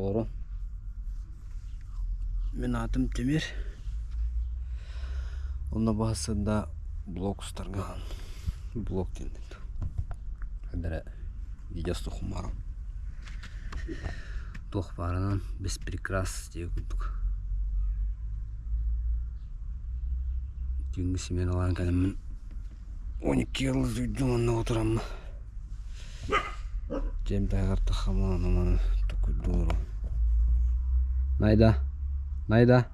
Дорооболорун. Мин аатым Тимир. Онно баһысында блог устарга блог диэн Эдэрэ видео сухумарым. Туох баарынан без прикрас диye курдук. Түүҥҥү сменалаан кэлэммин 12 ыллы онно отыраммын Дьиэм таһыгар таххаммын ону-маны токуйдуу олоробун. Найда, Найда.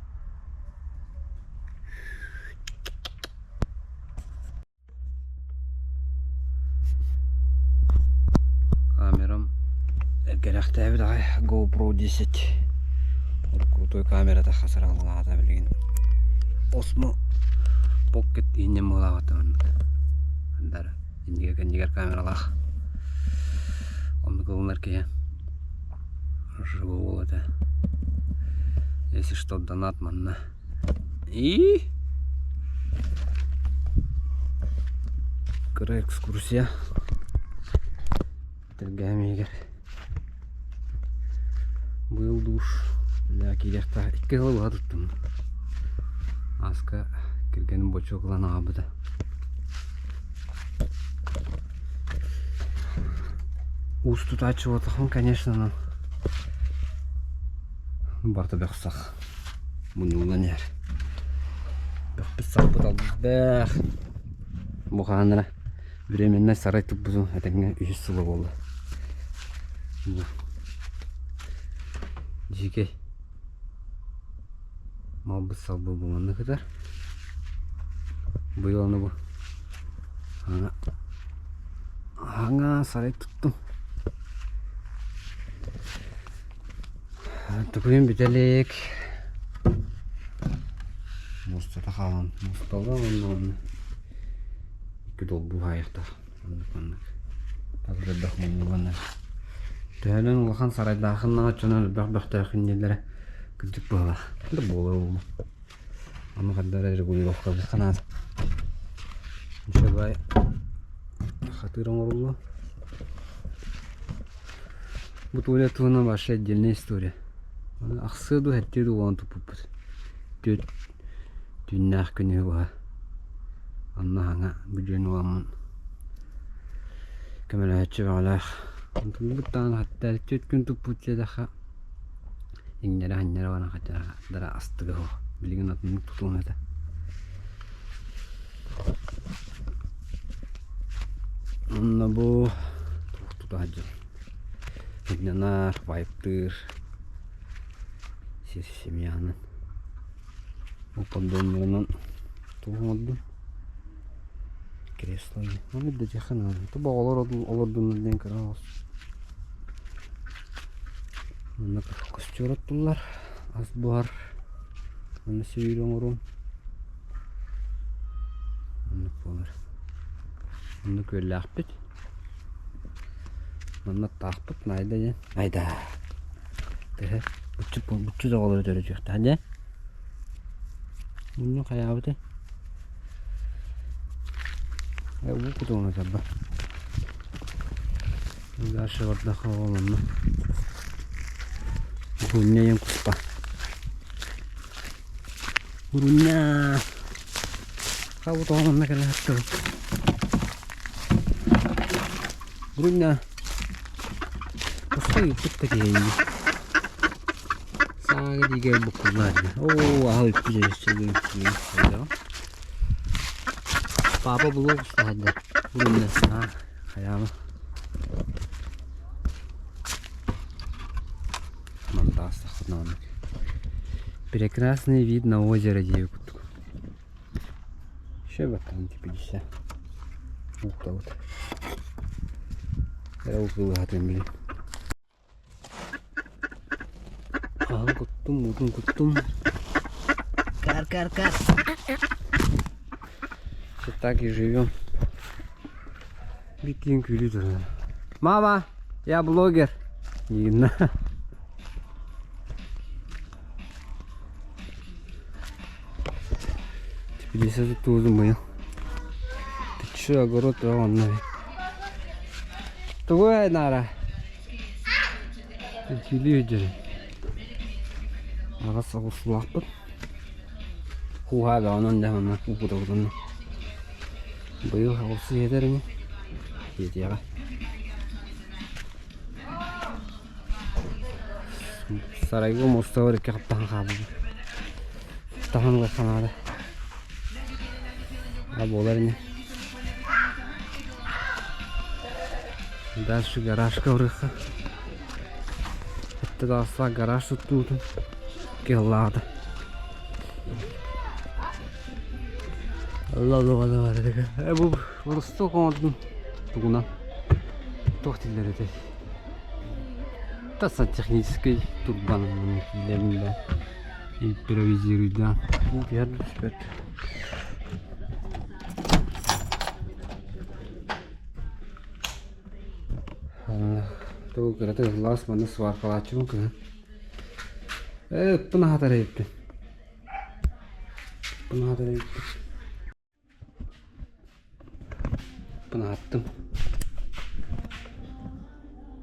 Камерам эргэрээхтээбит аҕай GoPro 10 крутой камерата хасараллаата билигин Osmo Pocket иһинньэн быһыылаабата маннык андара иннигэр кэннигэр камералаах оннук ылынар киһи живой уол этэ если что донат манна и кыра экскурсия тэлгэһэм иһигэр быйыл душ бля киириэхтээх икки сыл быһа туттум ааска кэргэним бочуок ылан аҕалбыта Уус тутааччы буолтахпын, конечно, но барыта бөх-сах мунньуллан иһэр. Бөхпүт-сахпыт албах. Бу хаһан эрэ временнай сарай туппутун этэҥҥэ үһүс сыла буолла. Бу дьиикэй Малбыт салбы бу манна кытар. Быйыл аны бу аҥа аҥа сарай туттум. Тукуйум бүтэ илик. Муостата хаалан муосталла уонна уонна икки долбуу хаайыахтаах. Оннук маннык. Тас элбэх мунньуллан Төһөнөн улахан сарайдаахын оччонон элбэх бөхтөөхүн дииллэрэ кырдьык быһыылаах. Да буолар уолу. Аны хайдах эрэ регулировкалыыр ханаат. Ничего хатыыр оҥоруллуо. Бу туалет туһунан вообще отдельная история. Ахсыа дуу, сэттиэ дуу буолан туппуппут. Түөрт түүннээх күнү быһа онно саҥа бүдүөн уоламмын көмөлөһөөччү бөҕөлөөх онтубут даҕаны хатта түөрт күн туппут диэтэххэ иҥнэрэ-ханньара баран хотя дара астыга суох билигин атыннык тутуом этэ онно бу туох тута сылдьар сынньанар вайптыыр сир семьянан Ол поддоннарынан тугу оҥордум? Кресло Ону дэтиэххэ наада. Тобо оҕолор олордуннар диэн кыра оҕус. Манна костер оттуллар, ас буһар. Манна сүүрүү оҥоруом. Оннук буолар. Онно күөллээхпит. Манна аттаахпыт Найда диэн. Найда. Төһө? Буччу буччу оҕолору төрөтүөхтээх дьэ. Мунньу хайаабытай? Э, уу кутуҥа тарба. Дальше бардахха ол онно. Уһунньа диэн куспа. Урунньа. Хабыт оҕонно кэлэ сыттыбыт. Урунньа. Куска ыыппыт да киһи Сааҥы диигэр буккуллар Оо, аһа үппүт Папа блог устаһадда. Урунньа. Хайаама. Прекрасный вид на озеро диэбит курдук. Еще баттан 50. Уктабыт. Эрэ укулаһатын билин. Аһын куттум, уутун куттум. Кар, кар, кар. Все так и живем. Бүттүүн күлүү турар. Мама, я блогер. Диигинна. Теперь туузум быйыл. Ты чё, огород онно. Тугу наара? Күлүү дьөрү. Аҕас оҕуслаахпыт. Кууһаа бөҕөнөн да манна куукутабытын. Быйыл оҕус иһэтэр ини. Иэтиэҕэ. Сарайга муостабар икки хаптаһан хаалбыт. Таһан ылыахха наада. А буолар ини. Дальше гаражка барыахха. Этте таҕыстаах гараж туттуутун кыаллаата. Э бу боростуок оҥордум тугунан туох дииллэр этэй Та сантехнический турбанан киилэбин импровизируйдаан түһэр түспэт Тугу кырата ыллаас манна сваркалааччыбын кыһын. Ээ ыппын аһатар эбиппин. Ыппын аһатар эбиппин. Ыппын аһаттым.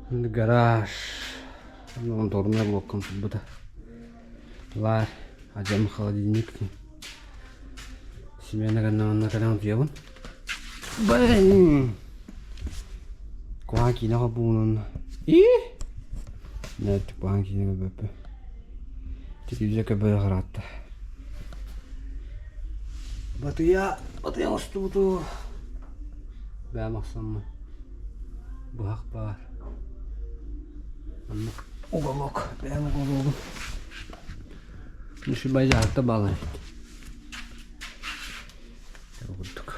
Гараж. Моторнай блоккам турбута. Лаар, адьам холодильник. Смена гынна манна кэлэн утуйабын. Блин! Куһаҕан киинэ холбуунун. Ии! Нет, куһаҕан киинэ көрбөппүн. Телевизор көрбөрө ыраатта. Батыйа, батыйа оҥостубуту. Бэйэм охсоммун. Быһах баар. Оннук уголок, бэйэм угологум. Үчүгэй дьаһалта баалар эбит. Курдук.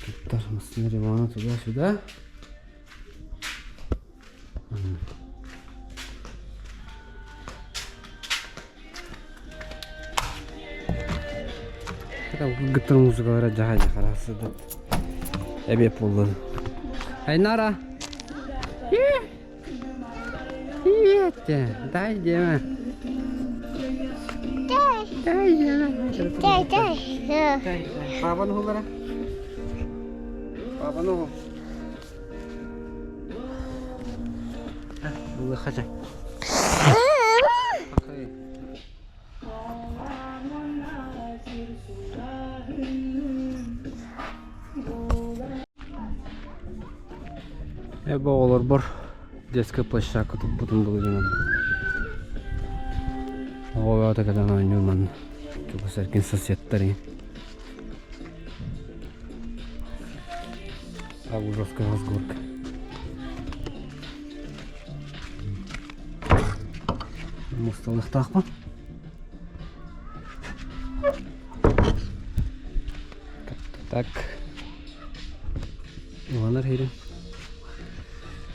Туттар массыына ремонта туда-сюда. Кыргыттар музыкалара дьаһай сыдат. Эбиэт буоллун. Айнара! Привет! Дай диэмэ. Дай диэмэ. Дай, дай. Папаны уһуллара. Папаны уһул. Ылыахха чай. Эбэ оҕолорбор детскай площадка туппутум былырыын. Оҕо бөҕөтө кэлэн оонньуур манна. Чугас эргин соседтар иһин. Агужовская горка. Мусталыахтаахпын. Так. Уһанар иһирин.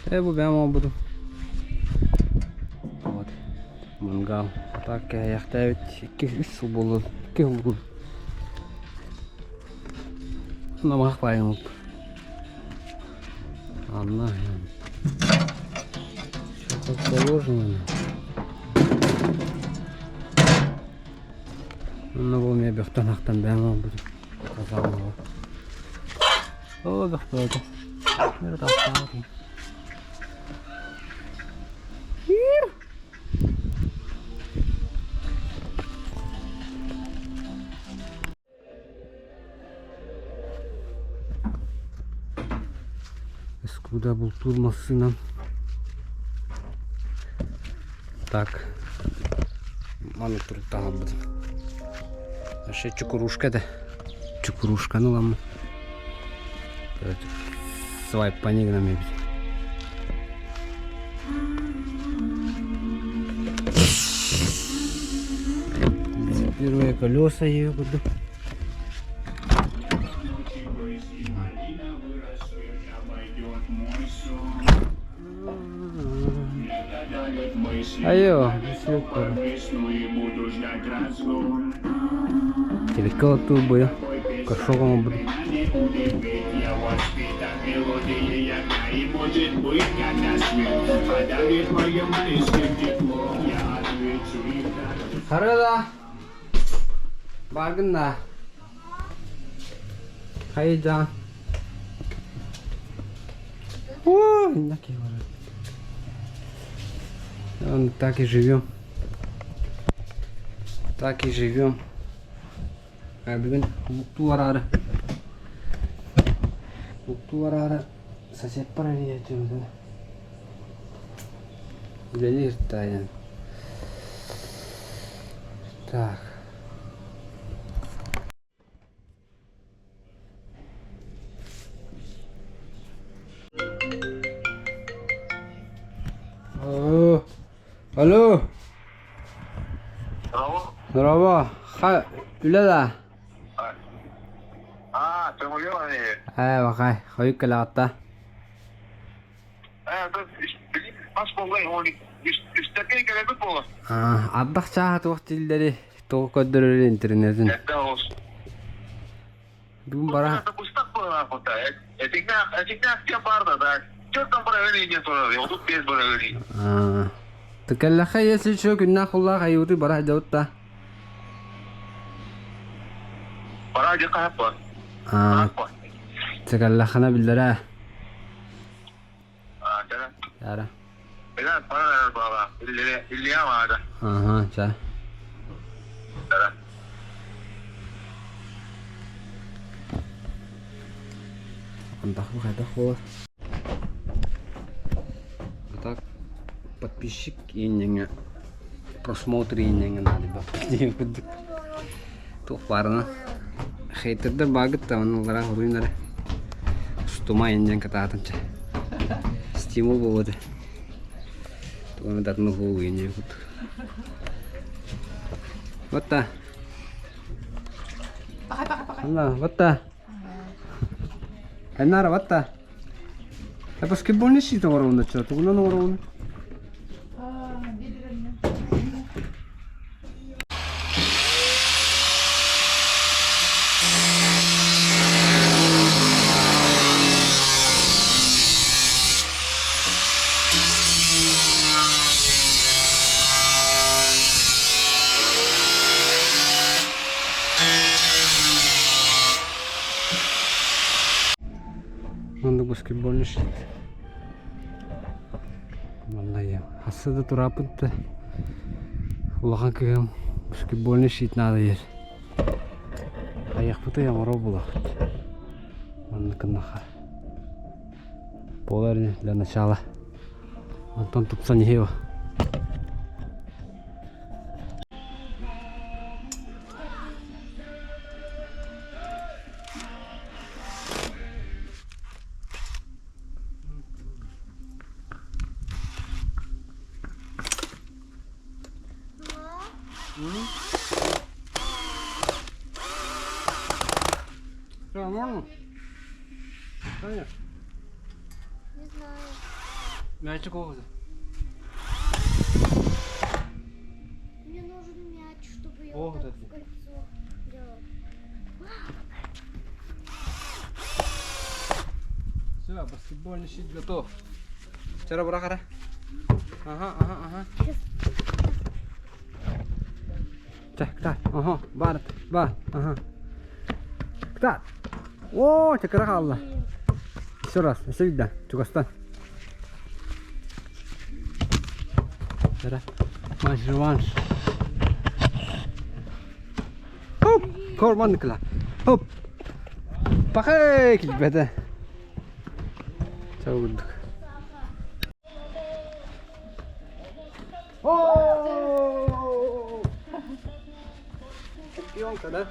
Э бу бэйэм оҥорбутум. Вот. Мангал. Так кэһэйэхтээбит 2-3 сыл буолла. 2 сыл буолла. Намах баайым. Анна. Все как положено. Онно бу эмиэ бөхтөн ахтан бэйэм оҥорбутум. Тазалаҕа. Оо бөх бөҕөтө. Мөрө таастаах Эскуда бултуур массыынам. Так, маны туруктаан ылбытым. Вообще чукурушка да. Чукурушканы ыламмын. Свайп по гынан эбит. Первые колеса ее курдук. Айо, Телекал тур Горшок буду. Харыда бааргын да хайдаа. Так и живем. Так и живем. Бүгүн луктуу бараары. Луктуу бараары соседпар эрийээччибитин. Үлэлиир таайан. Так. Алло. Алло. Здорово. Ха, үлэ да? А, көҥүлүө Ээ, бакай, хойут кэлэҕитта. Ас буолла, үстэргэ кэлэбит буола. Ардах чааһа туох дииллэри, тугу көрдөрөр интернетин. Эрдэ оҕус. Бүгүн бара Быстах буолаахпыта. Этиҥнээх, этиҥнээх диэн баар да, так. Чөртөн бара өлүү диэн турар, 35 бара өлүү. Тыкэллэхэ если что күннээх куллаах айууту бара дьабыт да. Бара дьэ хаһаппа. Тыкэллэххинэ биллэрэ. Яра. Ага, ча. Антах хайдах буолар. А так подписчик иинньэҥэ просмотр иинньэҥэ наадыйбат диэн курдук. Туох баарына хейтердэр баагыт да оннулара уруйун эрэ устума инньэн кытаатан чэ стимул буолуо тугу датны хугу инньэ курдук вот Алла, вот Эннара вот баскетбольный щит оҥоробун да тугунан оҥоробун Маннык баскетбольный щит. Манна хасса да турааппыт да улахан кыһым баскетбольный щит надо диир. Айахпыты оҥоро булабыт. Маннык гыннаха. Буолар ини для начала. Онтон тупсан иһиэ. Что, можно? Таня? Не знаю. Мячик оҕуһа. Мне нужен мяч, чтобы я О, вот вот так это. в кольцо делал. Все, баскетбольный щит готов. Вчера бырахара. Ага. Так, так, ага, бар, бар, ага. Так. О, чакыра хаалла. Еще раз, еще видно, чугастан. Вчера матч реванш. Хоп, корман кыла. Хоп. Пахай, килбете. Чау О! Чемпионка, да?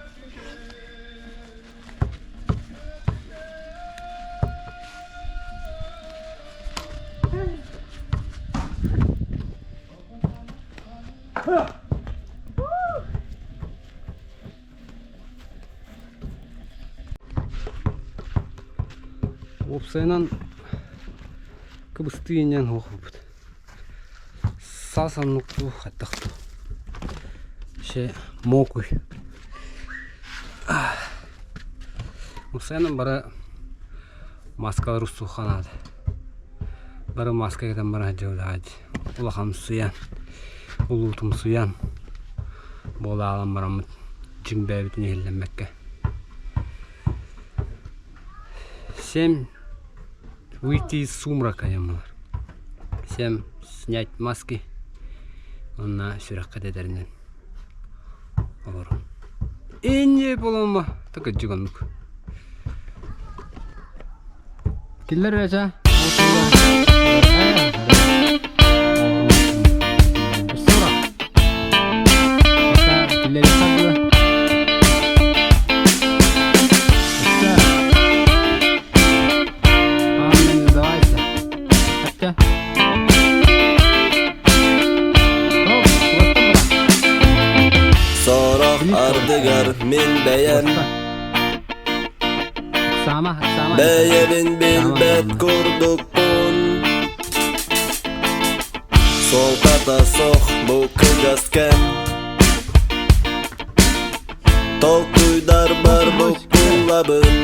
Уопсайынан кыбыстыы инньэн суох Саас оннук дуу хайдах дуу. Вообще мокуй. Уопсайынан бары маскалар устуохха наада. Бары маска кэтэн баран сылдьабыт улахамсыйан, улуутумсуйан буолаалан бараммыт дьиҥ бэйэбитин иһиллэммэккэ. 7. Выйти из сумрака диэн буолар. Всем снять маски уонна сүрэххэ тэтэринэн олорун. Инньэ буолума такыдьык оннук. Киллэр эрэ Сорох ардыгар мин бэйэм Бэйэбин билбэт курдукпун Суолтата суох бу кылгас кэм Толкуйдарбар буккуллабын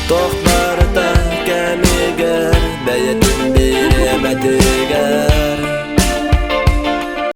Туох барыта кэмигэр бэйэтин бириэмэтигэр.